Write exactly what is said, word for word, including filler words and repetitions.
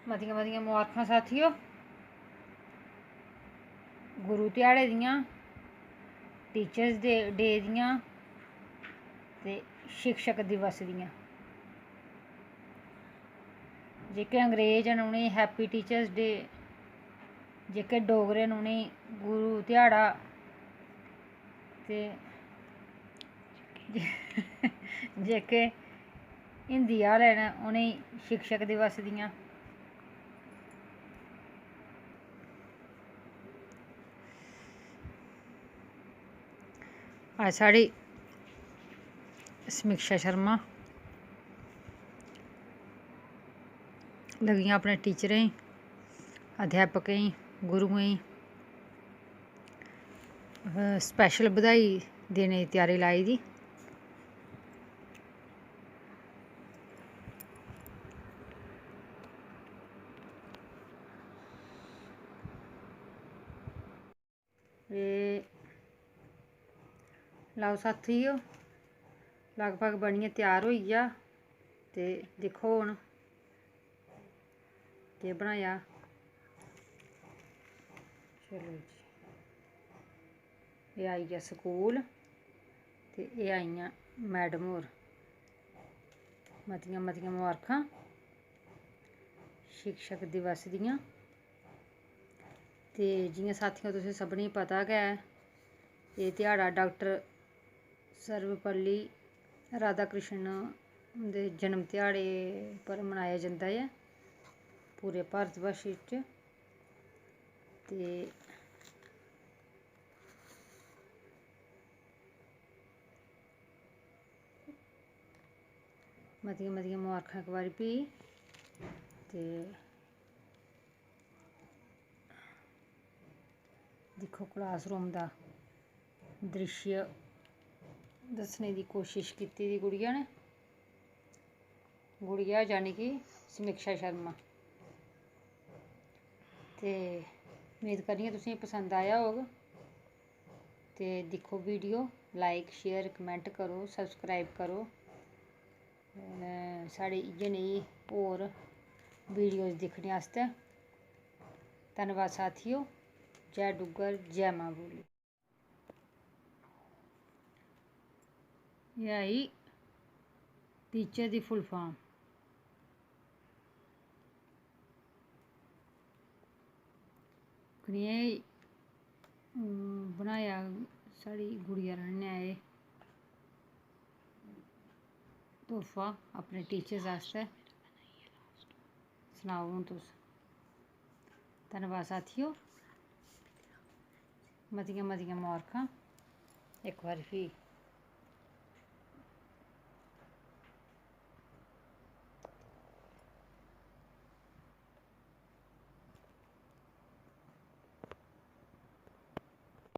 मतियां मतियां मबारखां साथियो, गुरु ध्याड़े दियां, टीचर्स डे, डे दियां ते शिक्षक दिवस दियां। जेह्के अंग्रेज न, उ'नेंगी Happy Teachers Day, जेह्के डोगरे न, उ'नेंगी गुरु ध्याड़ा, ते जेह्के हिंदी आह्ले न, उ'नेंगी शिक्षक दिवस दियां। अज्ज साढ़ी समीक्षा शर्मा लगियां अपने टीचरें गी, अध्यापकें गी, गुरुएं गी special बधाई देने दी त्यारी लाई दी। एह् लैओ साथियो, लगभग बनियै त्यार होई गेआ। ते दिक्खो हून केह् बनाया। चलो जी, एह् आई गेआ स्कूल ते एह् आइयां मैडम होर। मतियां मतियां मबारखां शिक्षक दिवस दियां। ते जियां साथियों, तुसें सभनें गी पता गै ऐ, एह् ध्याड़ा डाक्टर सर्वपल्ली राधाकृष्ण हुंदे जन्म ध्याड़े पर मनाया जंदा ऐ पूरे भारत बर्ष च। ते मतियां मतियां मबारखां इक बारी फ्ही। ते दिक्खो, classroom दा दृश्य दस्सने दी कोशश कीती दी गुड़िया ने। गुड़िया यानी कि समीक्षा शर्मा। ते उम्मीद करनी आं तुसेंगी पसंद आया होग। ते दिक्खो video, like, share, comment करो, subscribe करो। अ, साढ़े इ'यै नेही होर videos दिक्खने आस्तै। धन्नबाद साथियो। जै डुग्गर, जै मां बोली। एह् आई teacher दी full form। कनेहा, अम, बनाया साढ़ी गुड़िया रानी ने एह् तोहफा अपने teachers आस्तै। सनाओ हून तुस। धन्नबाद साथियो, मतियां मतियां मबारखां इक बारी फ्ही।